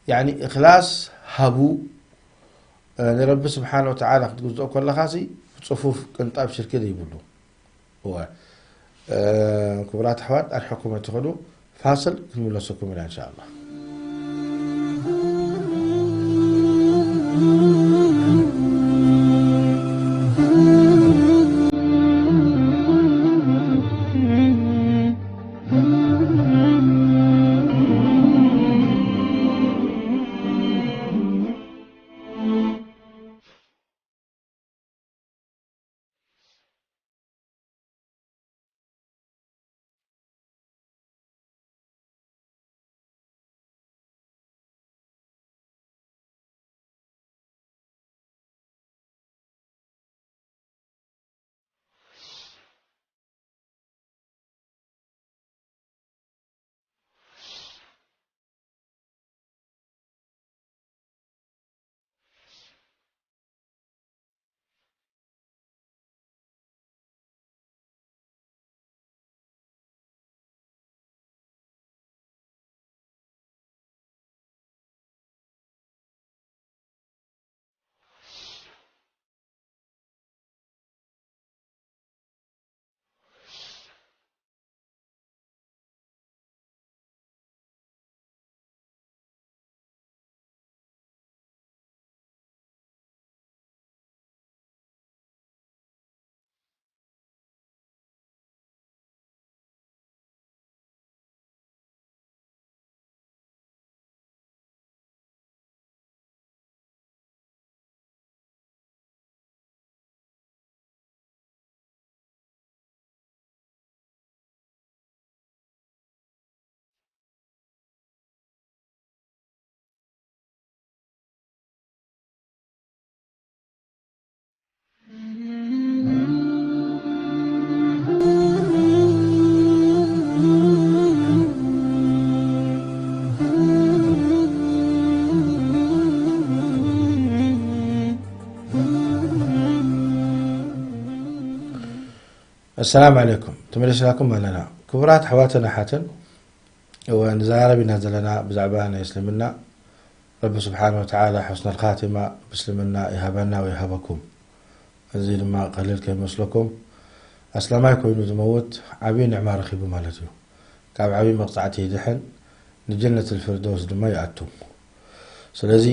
ያኒ እኽላስ ሃቡ፣ እ፣ ንረቢ ስብሓነ ወተዓላ ክትግዝኦ ከለኻሲ፣ ብጽፉፍ ቅንጣብ ሽርኪ ዘይብሉ። እወ። እ፣ ክቡራት ኣሕዋት፣ ኣርሒቕኩም ኣይትኸዱ፣ ፋስል ክንምለሰኩም ኢና፣ እንሻ ኣላህ። ኣሰላም ዓለይኩም። ተመሊስናኩም ኣለና። ክቡራት ኣሕዋትን ኣሓትን፣ እወ፣ ንዘራረብ ኢና ዘለና ብዛዕባ ናይ እስልምና። ረቢ ስብሓነ ወተዓላ ሑስነል ኻቲማ ብእስልምና ይሃበና ወይሃበኩም። እዚ ድማ ቀሊል ከይመስለኩም፣ ኣስላማይ ኮይኑ ዝመውት ዓብዪ ንዕማ ረኺቡ ማለት እዩ። ካብ ዓብዪ መቕጻዕቲ ይድሕን፣ ንጀነትል ፊርደውስ ድማ ይኣቱ። ስለዚ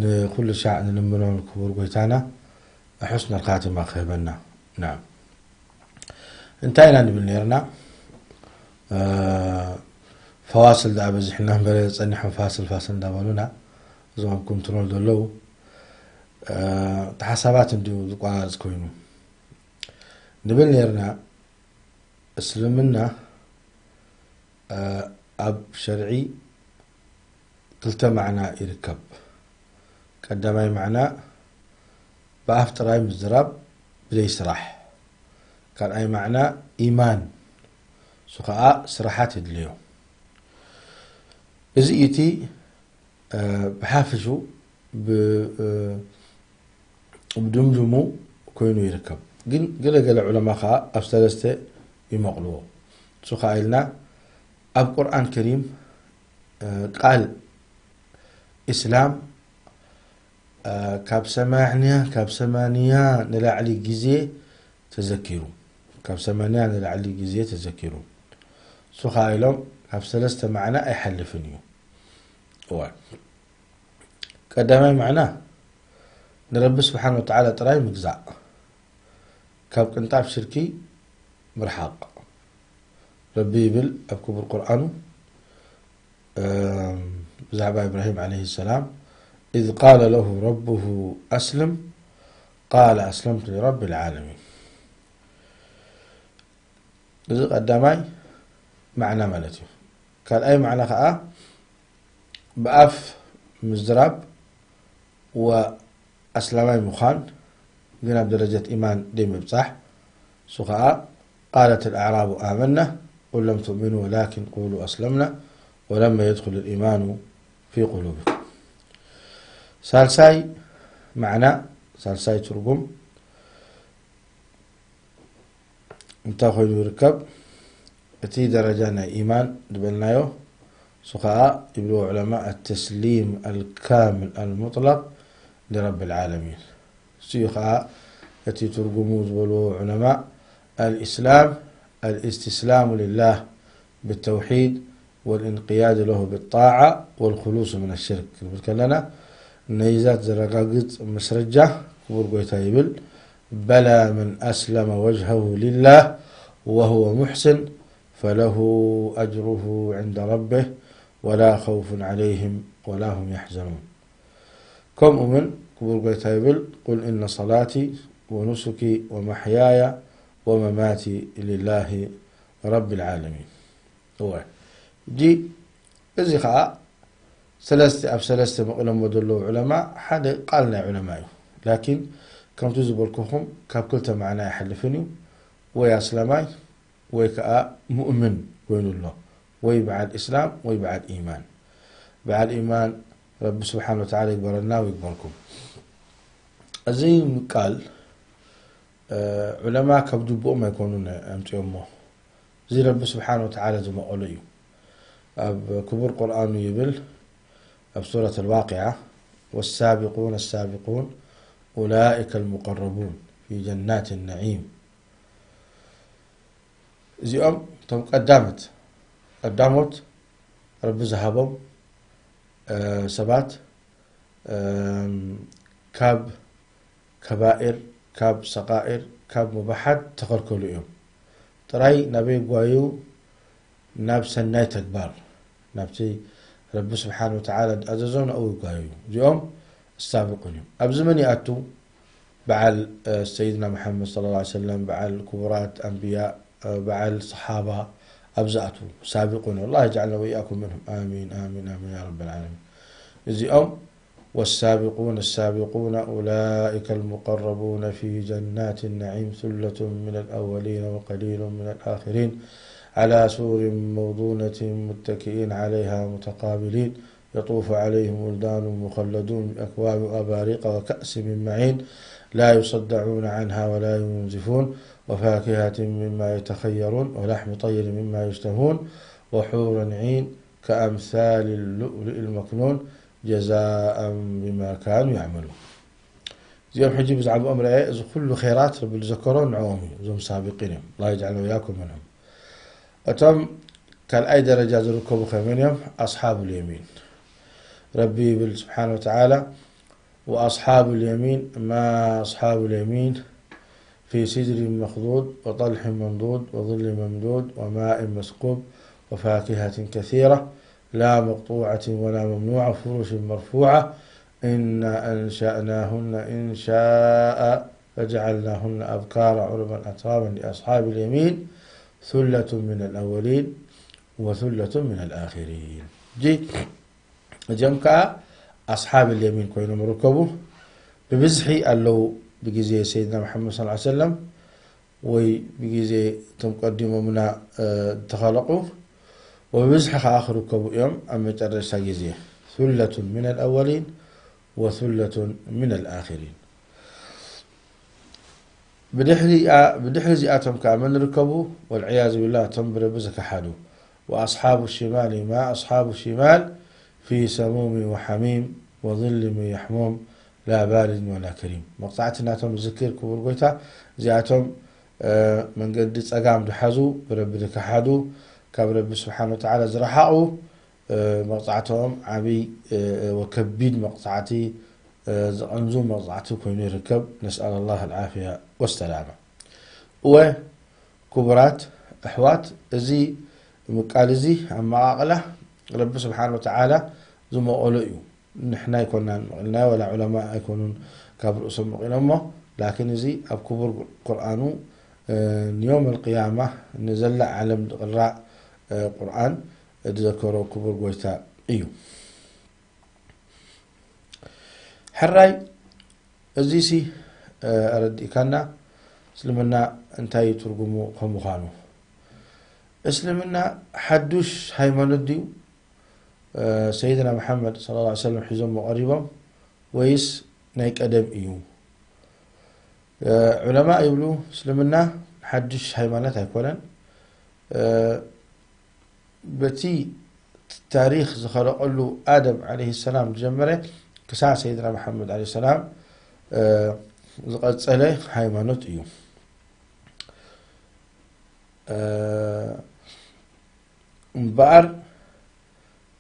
ንኹሉ ሻዕ ንልምኖ ንክቡር ጎይታና ሑስነል ኻቲማ ክህበና። ናም። እንታይ ኢና ንብል ነይርና? እ፣ ፈዋስል ደኣ በዚሕና እምበር ጸኒሖም ፋስል ፋስል እንዳበሉና፣ እዞም ኣብ ኮንትሮል ዘለዉ፣ እ፣ እቲ ሓሳባት እንድዩ ዝቋራርጽ ኮይኑ። ንብል ነይርና፣ እስልምና፣ እ፣ ኣብ ሸርዒ ክልተ ማዕና ይርከብ። ቀዳማይ ማዕና ብኣፍ ጥራይ ምዝራብ ብዘይ ስራሕ። ካልኣይ ማዕና ኢማን፣ እሱ ኸኣ ስራሓት የድልዮ። እዚ እቲ፣ እ፣ ብሓፍሹ ብ-፣ እ፣ ብድምድሙ ኮይኑ ይርከብ። ግን ገለገለ ዑለማ ኸዓ ኣብ ሰለስተ ይመቕልዎ። እሱ ኸዓ ኢልና ኣብ ቁርኣን ከሪም፣ እ፣ ቃል ኢስላም፣ እ፣ ካብ ሰማንያ፣ ካብ ሰማንያ ንላዕሊ ግዜ ተዘኪሩ። ካብ ሰማንያ ንላዕሊ ግዜ ተዘኪሩ። እሱ ኸዓ ኢሎም ካብ ሰለስተ ማዕና ኣይሓልፍን እዩ። እዋ። ቀዳማይ ማዕና ንረቢ ስብሓን ወተዓላ ጥራይ ምግዛእ፣ ካብ ቅንጣብ ሽርኪ ምርሓቕ። ረቢ ይብል ኣብ ክቡር ቁርኣኑ፣ እም፣ ብዛዕባ ኢብራሂም ዓለይሂ ሰላም፣ "ኢዝ ቃለ ለሁ ረቡሁ ኣስልም፣ ቃለ ኣስለምቱ ሊረቢ ልዓለሚን።" እዚ ቀዳማይ ማዕና ማለት እዩ። ካልኣይ ማዕና ኸዓ ብኣፍ ምዝራብ ወኣስላማይ ምዃን፣ ግን ኣብ ደረጀት ኢማን ደይምብጻሕ። እሱ ኸዓ፣ "ቃለት ኣልኣዕራቡ ኣመና፣ ቁል ለም ትእሚኑ ወላኪን ቁሉ ኣስለምና፣ ወለማ የድኹል ልኢማኑ ፊ ቁሉብኩም።" ሳልሳይ ማዕና፣ ሳልሳይ ትርጉም፣ እንታይ ኮይኑ ይርከብ? እቲ ደረጃ ናይ ኢማን ዝበልናዮ፣ እሱ ኸዓ ይብልዎ ዑለማ፣ التسليم الكامل المطلق لرب العالمين። እሱ እዩ ኸዓ እቲ ትርጉሙ ዝበልዎ ዑለማ፣ الإسلام الاستسلام لله بالتوحيد والانقياد له بالطاعة والخلوص من الشرك ክብል ከለና፣ ነይዛት ዘረጋግጽ መስረጃ ክቡር ጎይታ ይብል፣ "በላ መን ኣስለመ ወጅሀሁ ሊላህ ወሁወ ሙሕስን ፈለሁ ኣጅሩሁ ዕንደ ረቢህ ወላ ኸውፉን ዐለይሂም ወላ ሁም የሕዘኑን።" ከምኡ እውን ክቡር ጎይታ ይብል፣ "ቁል ኢነ ሰላቲ ወኑሱኪ ወመሕያያ ወመማቲ ሊላሂ ረቢል ዓለሚን።" እወ፣ ሕጂ እዚ ኸዓ ሰለስተ፣ ኣብ ሰለስተ መቒሎሞ ዘለዉ ዑለማ ሓደ ቃል ናይ ዑለማ እዩ። ላኪን ከምቲ ዝበልኩኹም ካብ ክልተ ማዕና ኣይሓልፍን እዩ። ወይ ኣስላማይ ወይ ከኣ ሙእምን ኮይኑ ኣሎ። ወይ በዓል እስላም ወይ በዓል ኢማን። በዓል ኢማን ረቢ ስብሓን ወተዓላ ይግበረና ወይግበርኩም። እዚ ቃል፣ እ፣ ዑለማ ካብ ጅቡኦም ኣይኮኑን ኣምጺኦሞ። እዚ ረቢ ስብሓን ወተዓላ ዝመቐሎ እዩ። ኣብ ክቡር ቁርኣኑ ይብል፣ ኣብ ሱረት ኣልዋቂዓ፣ "ወሳቢቁን ኣሳቢቁን ኡላኢከ ኣልሙቀረቡን ፊ ጀናት ነዒም።" እዚኦም እቶም ቀዳመት፣ ቀዳሞት ረቢ ዝሃቦም፣ እ፣ ሰባት፣ እም፣ ካብ ከባኤር፣ ካብ ሰቓኤር፣ ካብ ሙባሓት ተኸልከሉ እዮም። ጥራይ ናበይ ጓዩ? ናብ ሰናይ ተግባር፣ ናብቲ ረቢ ስብሓን ወተዓላ ዝኣዘዞ ናብኡ ይጓዩ። እዚኦም ኣሳቢቁን እዮም። ኣብዚ መን ይኣቱ? በዓል፣ እ፣ ሰይድና መሓመድ ሰለላሁ ዐለይሂ ወሰለም፣ በዓል ክቡራት ኣንብያ፣ እ፣ በዓል ሰሓባ ኣብዚ ኣትዉ። ሳቢቁን፣ والله يجعلنا وإياكم منهم. آمين، آمين، آمين يا رب العالمين። እዚኦም والسابقون السابقون أولئك المقربون في جنات النعيم ثلة من الأولين وقليل من الآخرين على سرر موضونة متكئين عليها متقابلين يطوف عليهم ولدان مخلدون بأكواب وأباريق وكأس من معين لا يصدعون عنها ولا ينزفون وفاكهة مما يتخيرون ولحم طير مما يشتهون وحور عين كأمثال اللؤلؤ المكنون جزاء بما كانوا يعملون። እዚኦም ሕጂ ብዛዕባኦም ረኣየ፣ እዚ ኩሉ ኸይራት ረቢ ዝዘከሮ ንዕኦም እዩ፣ እዞም ሳቢቂን እዮም። الله يجعلنا وإياكم منهم። እቶም ካልኣይ ደረጃ ዝርከቡ ከመን እዮም? ኣስሓቡ ልየሚን። ረቢ ይብል ስብሓን ወተዓላ፣ وأصحاب اليمين ما أصحاب اليمين في سدر مخضود وطلح منضود وظل ممدود وماء مسكوب وفاكهة كثيرة لا مقطوعة ولا ممنوعة فرش مرفوعة إنا أنشأناهن إن شاء فجعلناهن أبكارا عربا أترابا لأصحاب اليمين ثلة من الأولين وثلة من الآخرين. جي እዚኦም ከኣ ኣስሓብ ልየሚን ኮይኖም ይርከቡ። ብብዝሒ ኣለዉ ብግዜ ሰይድና መሓመድ ሰለላሁ ዐለይሂ ወሰለም ወይ ብግዜ እቶም ቀዲሞምና፣ እ፣ ዝተኸለቑ፣ ወብብዝሒ ከኣ ክርከቡ እዮም ኣብ መጨረሻ ግዜ። ثلة من الأولين وثلة من الآخرين። ብድሕሪ ብድሕሪ እዚኣቶም ከኣ መን ርከቡ? ወልዕያዙ ቢላህ፣ እቶም ብረቢ ዝከሓዱ። ወኣስሓቡ ሽማል ማ ኣስሓቡ ሽማል ፊ ሰሙም ወሓሚም ወዝል ምን የሕሙም ላ ባሪድ ወላ ከሪም። መቕጻዕቲ ናቶም ዝዝክር ክቡር ጎይታ፣ እዚኣቶም መንገዲ ጸጋም ዝሓዙ፣ ብረቢ ዝከሓዱ፣ ካብ ረቢ ስብሓን ወተዓላ ዝረሓቑ፣ መቕጻዕቶም ዓብይ ወከቢድ መቕጻዕቲ፣ ዝቐንዙ መቕጻዕቲ ኮይኑ ይርከብ። ነስኣል ኣላህ ኣልዓፍያ ወሰላማ። እወ ክቡራት ኣሕዋት፣ እዚ ምቃል እዚ ኣመቓቕላ ረቢ ስብሓን ወተዓላ ዝመቐሎ እዩ። ንሕና ኣይኮናን መቒልናዮ፣ ወላ ዑለማ ኣይኮኑን ካብ ርእሶም መቒሎሞ። ላኪን እዚ ኣብ ክቡር ቁርኣኑ ንዮም ኣልቅያማ ንዘላ ዓለም ዝቕራእ ቁርኣን ዝዘከሮ ክቡር ጎይታ እዩ። ሕራይ እዚሲ ኣረዲእካና፣ እስልምና እንታይ እዩ ትርጉሙ ከም ምዃኑ። እስልምና ሓዱሽ ሃይማኖት ድዩ? ሰይድና መሓመድ ሰለላሁ ዐለይሂ ወሰለም ሒዞሞ ቀሪቦም ወይስ ናይ ቀደም እዩ? ዑለማ ይብሉ፣ እስልምና ሓዱሽ ሃይማኖት ኣይኮነን። በቲ ታሪኽ ዝኸለቐሉ ኣደም ዓለይሂ ሰላም ዝጀመረ ክሳዕ ሰይድና መሓመድ ዓለይሂ ሰላም ዝቐጸለ ሃይማኖት እዩ። እምበኣር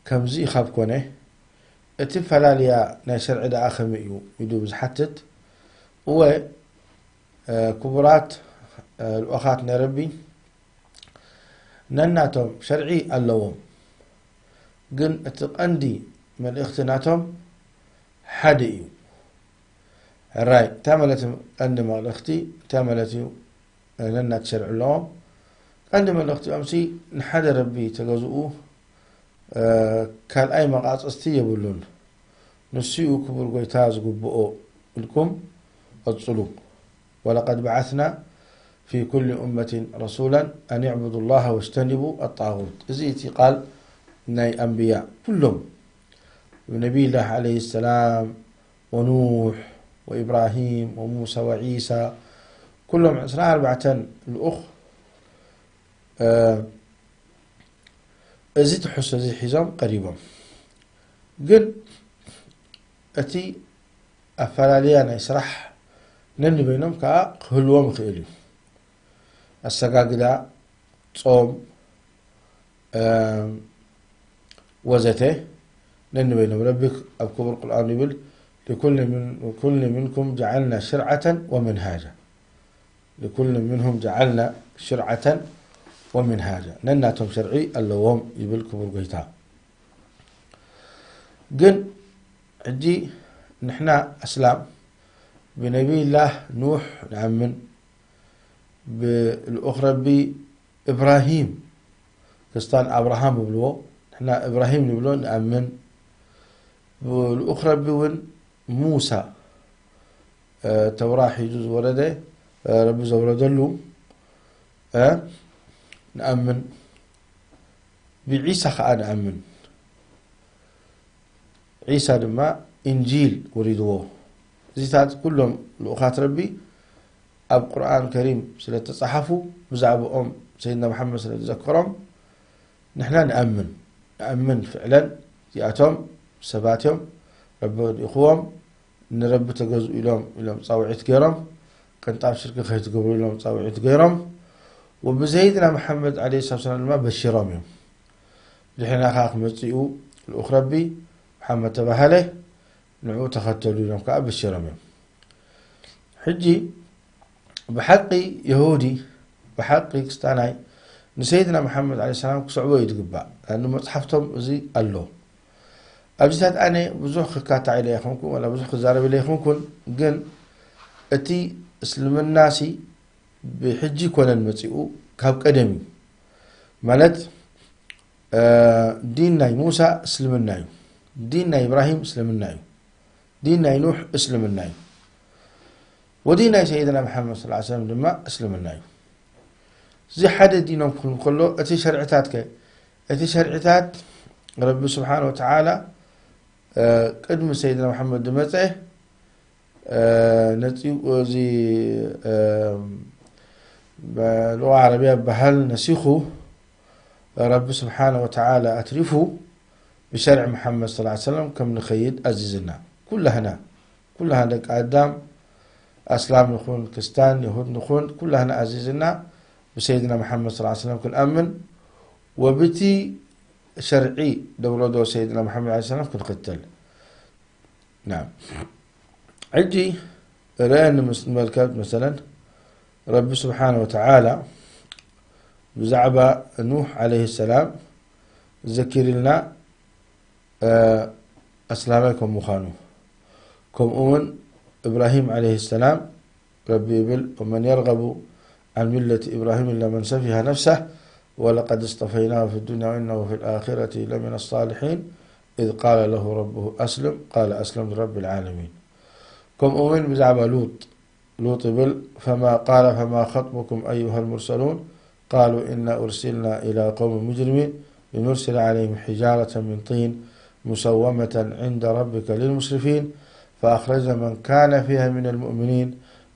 ከምዚ ካብ ኮነ፣ እቲ ፈላልያ ናይ ሸርዒ ደኣ ከመይ እዩ ኢሉ ብዝሓትት፣ እወ ክቡራት ልኡኻት ናይ ረቢ፣ ነናቶም ሸርዒ ኣለዎም። ግን እቲ ቀንዲ መልእኽቲ ናቶም ሓደ እዩ። ሕራይ እንታይ ማለት እዩ ቀንዲ መልእኽቲ? እንታይ ማለት እዩ ነናት ሸርዒ ኣለዎም? ቀንዲ መልእኽቲኦምሲ ንሓደ ረቢ ተገዝኡ፣ ካልኣይ መቓጽስቲ የብሉን። ንሱ እዩ ክቡር ጎይታ ዝግብኦ ኢልኩም ቀጽሉ። ወለቀድ በዓትና ፊ ኩሊ ኡመትን ረሱላን ኣን ዕቡዱ ላሃ ወጅተኒቡ ኣጣጉት። እዚ እቲ ቃል ናይ ኣንብያ ኩሎም፣ ነቢይላህ ዓለይሂ ሰላም ወኑሕ ወኢብራሂም ወሙሳ ወዒሳ፣ ኩሎም ዕስራን ኣርባዕተን ልኡኽ እዚ ትሕዝቶ እዚ ሒዞም ቀሪቦም። ግን እቲ ኣፈላልያ ናይ ስራሕ ነንበይኖም ከኣ ክህልዎም ይኽእል እዩ። ኣሰጋግዳ፣ ጾም፣ ወዘተ ነንበይኖም። ረቢ ኣብ ክቡር ቁርኣኑ ይብል፣ "ሊኩሊ ሚንኩም ጀዓልና ሽርዓተን ወመንሃጃ፣ ሊኩሊ ሚንሁም ጀዓልና ሽርዓተን ወመንሃጃ፣ ነናቶም ሸርዒ ኣለዎም" ይብል ክቡር ጎይታ። ግን ሕጂ ንሕና ኣስላም ብነቢይላህ ኑሕ ንኣምን፣ ብልኡኽ ረቢ እብራሂም፣ ክርስታን ኣብርሃም ይብልዎ፣ ንሕና እብራሂም ንብሎ ንኣምን። ብልኡኽ ረቢ እውን ሙሳ፣ ተውራ ሒዙ ዝወረደ፣ ረቢ ዘውረደሉ ንኣምን። ብዒሳ ኸዓ ንኣምን። ዒሳ ድማ ኢንጂል ወሪድዎ። እዚታት ኩሎም ልኡኻት ረቢ ኣብ ቁርኣን ከሪም ስለ ተጻሓፉ፣ ብዛዕባኦም ሰይድና መሓመድ ስለ ዝዘከሮም፣ ንሕና ንኣምን። ንኣምን ፍዕለን እዚኣቶም ሰባት እዮም፣ ረቢ ልኢኽዎም፣ ንረቢ ተገዝኡ ኢሎም፣ ኢሎም ጻውዒት ገይሮም፣ ቅንጣብ ሽርኪ ከይትገብሩ ኢሎም ጻውዒት ገይሮም፣ ወብሰይድና መሓመድ ዓለይሂ ሰላም ድማ በሺሮም እዮም። ድሕሪና ኸዓ ክመጽኡ ልኡኽ ረቢ መሓመድ ተባህለ፣ ንዕኡ ተኸተሉ ኢሎም ከኣ በሺሮም እዮም። ሕጂ ብሓቂ የሁዲ፣ ብሓቂ ክስታናይ ንሰይድና መሓመድ ዓለይሂ ሰላም ክስዕቦ እዩ ዝግባእ። ኣንዱ መጽሓፍቶም እዚ ኣሎ። ኣብዚታት ኣነ ብዙሕ ክካታዕ ኢለ ኣይኮንኩን፣ ዋላ ብዙሕ ክዛረብ ኢለ ኣይኮንኩን፣ ግን እቲ እስልምናሲ ብሕጂ ኮነን መጺኡ፣ ካብ ቀደም እዩ። ማለት፣ እ፣ ዲን ናይ ሙሳ እስልምና እዩ። ዲን ናይ ኢብራሂም እስልምና እዩ። ዲን ናይ ኑሕ እስልምና እዩ። ወዲን ናይ ሰይድና መሓመድ ሰለላሁ ዐለይሂ ወሰለም ድማ እስልምና እዩ። እዚ ሓደ ዲኖም ክህሉ ከሎ፣ እቲ ሸርዕታት ከ? እቲ ሸርዕታት ረቢ ስብሓነ ወተዓላ፣ እ፣ ቅድሚ ሰይድና መሓመድ ዝመጸ፣ ነፂ እዚ ብሉغة ዓረብያ በሃል ነሲኹ ረቢ ስብሓነ ወተዓላ ኣትሪፉ ብሸርዒ መሓመድ صلى الله عليه وسلم ከም ንኸይድ ኣዚዝና። ኩላህና ኩላህና ደቂ ኣዳም ኣስላም ንኹን ክስታን ይሁድ ንኹን ኩላህና ኣዚዝና ብሰይድና መሓመድ صلى الله عليه وسلم ክንኣምን ወብቲ ሸርዒ ደውረዶ ሰይድና መሓመድ عليه السلام ክንኽተል። ናም ሕጂ ረአኒ ምስ ንመልከት መሰለን ረቢ ስብሓነ ወተዓላ ብዛዕባ ኑሕ عليه السلام ዘኪርልና ኣስላማይ ከም ምዃኑ ከምኡ እውን እብራሂም عليه السلام ረቢ ይብል ومن يرغب عن ملة إبراهيم إلا من سفه نفسه ولقد اصطفيناه في الدنيا وإنه في الآخرة لمن الصالحين إذ قال له ربه أسلم قال أسلمت لرب العالمين ከምኡ እውን ብዛዕባ ሉጥ ሉጥ ይብል فما قال فما خطبكم أيها المرسلون قالوا إنا أرسلنا إلى قوم مجرمين لنرسل عليهم حجارة من طين مسومة عند ربك للمسرفين فأخرجنا من كان فيها من المؤمنين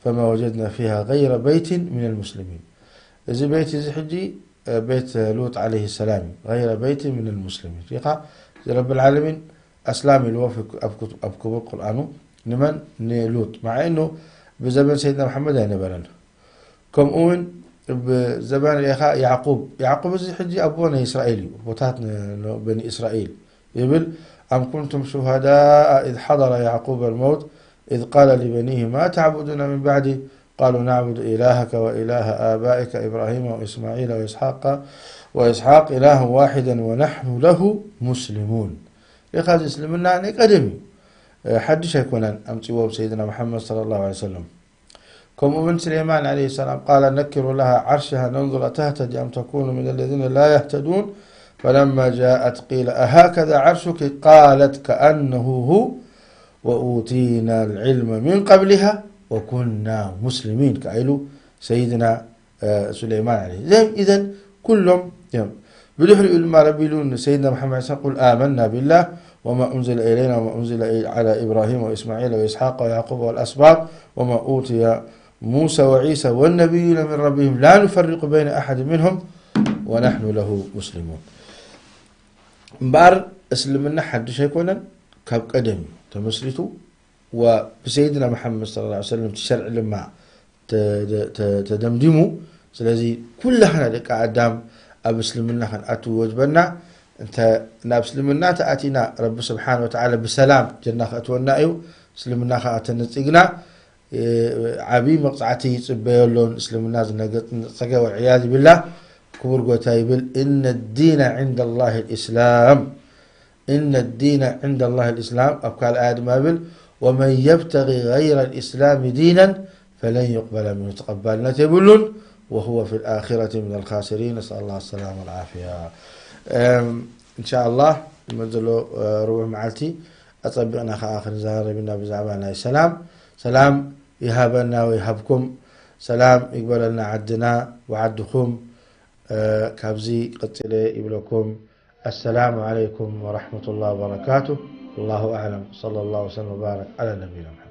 فما وجدنا فيها غير بيت من المسلمين እዚ ቤት እዚ ሕጂ ቤት ሉጥ عليه السلام غير بيت من المسلمين ሪኻ ረቢ العالمين ኣስላም ኢልዎ ኣብ ክቡር ቁርኣኑ ንመን ንሉጥ مع إنه ብዘበን ሰይድና መሓመድ ኣይነበረን ከምኡ እውን ብዘበን ርኢኻ ያዕቁብ ያዕቁብ እዚ ሕጂ ኣቦ ናይ እስራኤል እዩ ኣቦታት በኒ እስራኤል ይብል أم كنتم شهداء إذ حضر يعقوب الموت إذ قال لبنيه ما تعبدون من بعدي قالوا نعبد إلهك وإله آبائك إبراهيم وإسماعيل وإسحاق وإسحاق إلها واحدا ونحن له مسلمون ሪኻ እዚ እስልምና ናይ ቀደም እዩ ሓድሽ ኣይኮነን ኣምፅዎ ሰይድና መሓመድ صلى الله عليه وسلم ከምኡ እውን سليمان عليه السلام قال نكروا لها عرشها ننظر أتهتدي أم تكون من الذين لا يهتدون فلما جاءت قيل أهكذا عرشك قالت كأنه هو وأوتينا العلم من قبلها وكنا مسلمين كأيلو سيدنا سليمان عليه السلام إذن كلهم ብድሕሪኡ ድማ ረቢ ኢሉ ንሰይድና መሓመድ ሳ ቁል ኣመና ቢላህ ወማ ኡንዝለ ኢለይና ወማ ኡንዝለ ዓላ ኢብራሂም ወእስማዒል ወኢስሓቅ ወያዕቁብ ወልኣስባጥ ወማ ኡትያ ሙሳ ወዒሳ ወነቢዩነ ምን ረቢሂም ላ ኑፈሪቁ በይነ ኣሓድ ምንሁም ወናሕኑ ለሁ ሙስሊሙን። እምበኣር እስልምና ሓድሽ ኣይኮነን፣ ካብ ቀደም እዩ ተመስሪቱ። ወብሰይድና መሓመድ صلى الله عليه وسلم እቲ ሸርዒ ድማ ተደምዲሙ። ስለዚ ኩላህና ደቂ ኣዳም ኣብ እስልምና ክንኣትው ይወጅበና። እንተ ናብ እስልምና ተኣቲና ረቢ ስብሓን ወተዓላ ብሰላም ጀና ከእትወና እዩ። እስልምና ከዓ ተነፂግና ዓብዪ መቕፃዕቲ ይፅበዮ ኣሎን። እስልምና ዝነገፀገ ወልዕያዝ ቢላህ ክቡር ጎታ ይብል እነ ዲነ ዕንደ ላህ ልእስላም እነ ዲነ ዕንደ ላህ ልእስላም ኣብ ካልእ ኣያ ድማ ይብል ወመን የብተጊ ገይረ ልእስላሚ ዲነን ፈለን ዩቅበለ ምንሁ ተቐባልነት የብሉን ወሁወ ፊ ልኣኺረቲ ምን ልካስሪን ነስኣል ላህ ሰላም ወልዓፍያ። እንሻ ኣላህ መዘሎ ርቡዕ መዓልቲ ኣፀቢቕና ከዓ ክንዛረብ ኢና ብዛዕባ ናይ ሰላም። ሰላም ይሃበና ወይሃብኩም፣ ሰላም ይግበረልና ዓድና ወዓድኹም። ካብዚ ቀፂለ ይብለኩም ኣሰላሙ ዓለይኩም ወረሕመቱላህ ወበረካቱ። ወላሁ ኣዕለም። ሰለላሁ ወሰለም ወባረክ ዓላ ነቢና